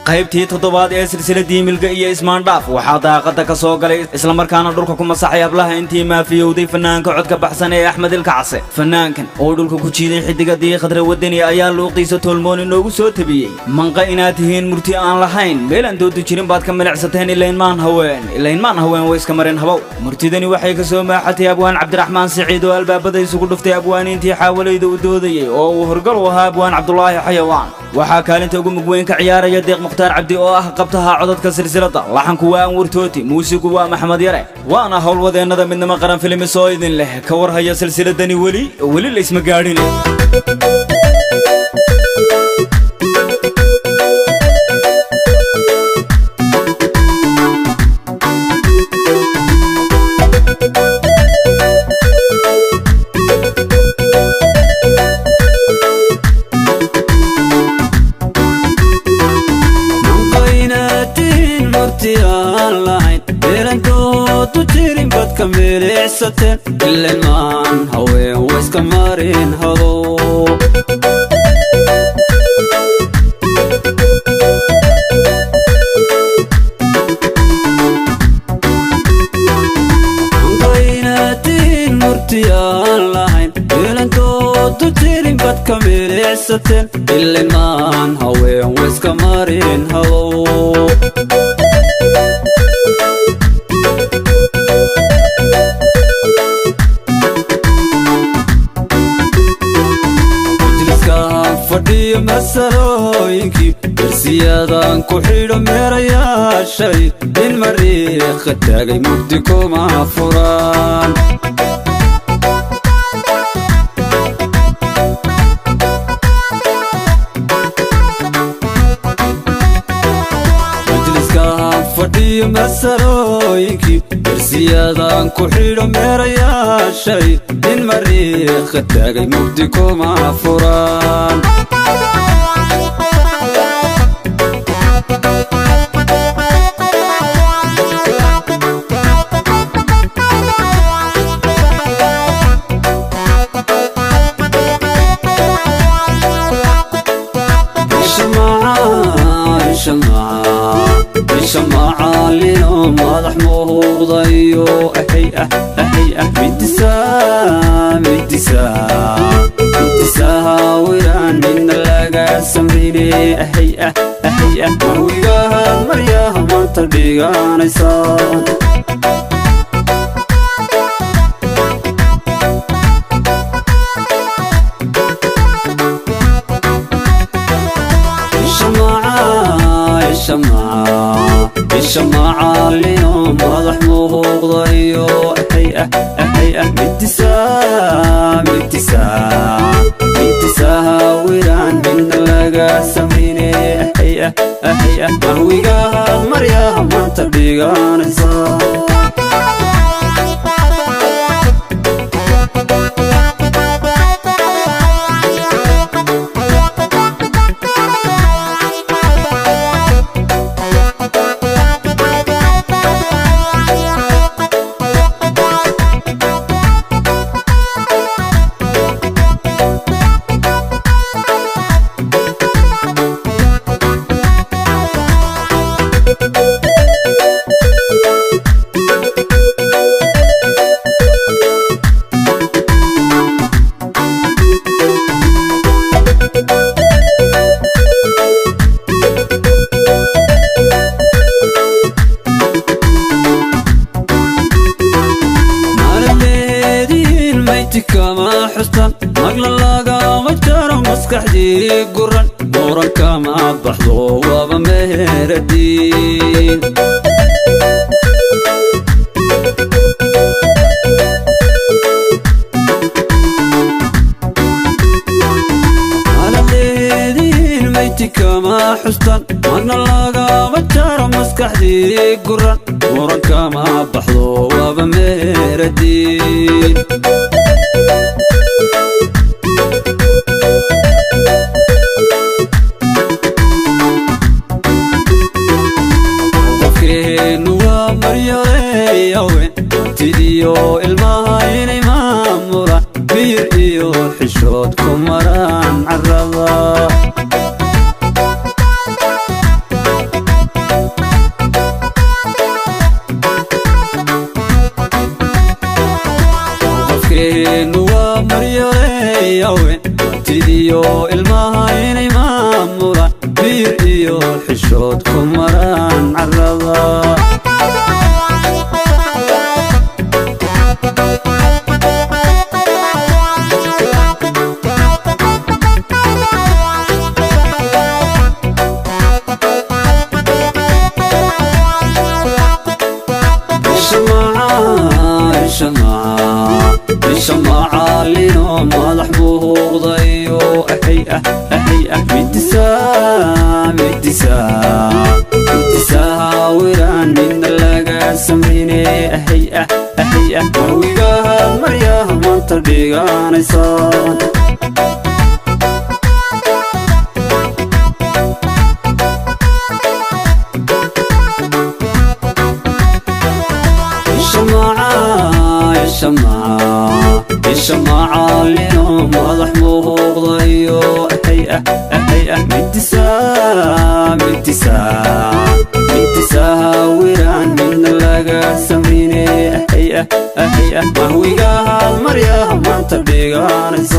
Qaybtii toddobaad ee silsiladii Milga iyo Ismaandhaaf waxaa daaqadda ka soo galay, islamarkaana dhulka ku masaxay hablaha intii maafiyowday fanaanka codka baxsan ee Axmed Ilkacase. Fanaankan oo dhulka ku jiiday xidigadii Khadra Wadani ayaa luuqdiisa toolmoon inoogu soo tabiyey: "Manqa inaad tihiin, murti aan lahayn, meelaan doodu jirin baad ka milicsateen. Ilaynmaan haween, ilaynmaan haween, way iska mareen habow." Murtidani waxay ka soo maaxatay abwaan Cabdiraxmaan Siciid oo albaabada isugu dhuftay abwaaniintii xaawalayda u doodayey oo uu horgal u ahaa abwaan Cabdulaahi Xayawaan. Waxaa kaalinta ugu mug weyn ka ciyaaraya Deeq Mukhtaar Cabdi oo ah qabtaha codadka silsiladda. Laxanku waa Anwar Tooti, muusigu waa Maxamed Yare, waana howlwadeennada Midnimo Qaran Films oo idin leh: ka war haya silsiladani, weli weli laysma gaadhin. Manqaynatiin, murti aan lahayn, meelantoodu jirin baad ka milicsateen. Ilenmaan haween, wayska marin habow. Manqaynatiin, murti aan lahayn, meelantoodu jirin baad ka milicsateen. Ilenmaan haween, wayska marin habow. Majliskaan fadhiyo masalooyinkii darsiyadan ku xidho meerayaashay in mariiqa taagay mugdi kuma furaan. Majliskaan fadhiyo masalooyinkii darsiyadan ku xidho meerayaashay in mariiqa taagay mugdi kuma furaan. Isha macaalino madax muuqdayo, ahay ah ahay ah, midisaa midisaa midisaha wiraan midna laga samrine, ahay ah ahay ah, mahwigahaad maryaha maanta dhiganaysaa. Isha macaalino madax muuqdayo, ahay ah ahay ah, midisaa midisaa midisaha wiraan midna laga samrine, ahay ah ahay ah, mahwigahaad maryaha maanta dhiganaysaa. Maalaleediin mayti kama xustan, magla lagama jaro, maskaxdii guran muran kama baxdo, waaba meheradiin. Maalaleediin mayti kama xustan, magna lagama jaro, maskaxdii guran muran kama baxdo, waaba meheradiin. Qofkeennu waa maryaleeyawen, hantidiyo ilmaha inay maamulaan, miyir iyo xishood ku maraan carrada. Maryoleeyawen tidiyo ilmaha inay maamulaan, miyir iyo xishood ku maraan carrada. Ishamacaalino madax buuqdayo, ahay ah ahay ah, midisaa midisaa midisaha wiraan midna laga samrine, ahay ah ahay ah, marwigaha maryaha maanta dhiganaysa. Ishamacaalino madax muuqdayo, ahay ah ahay ah, midisaa midisaa midisaha wiraan midna laga samrine, ahay ah ahay ah, mahwigaha maryaha maanta dhiganaysa.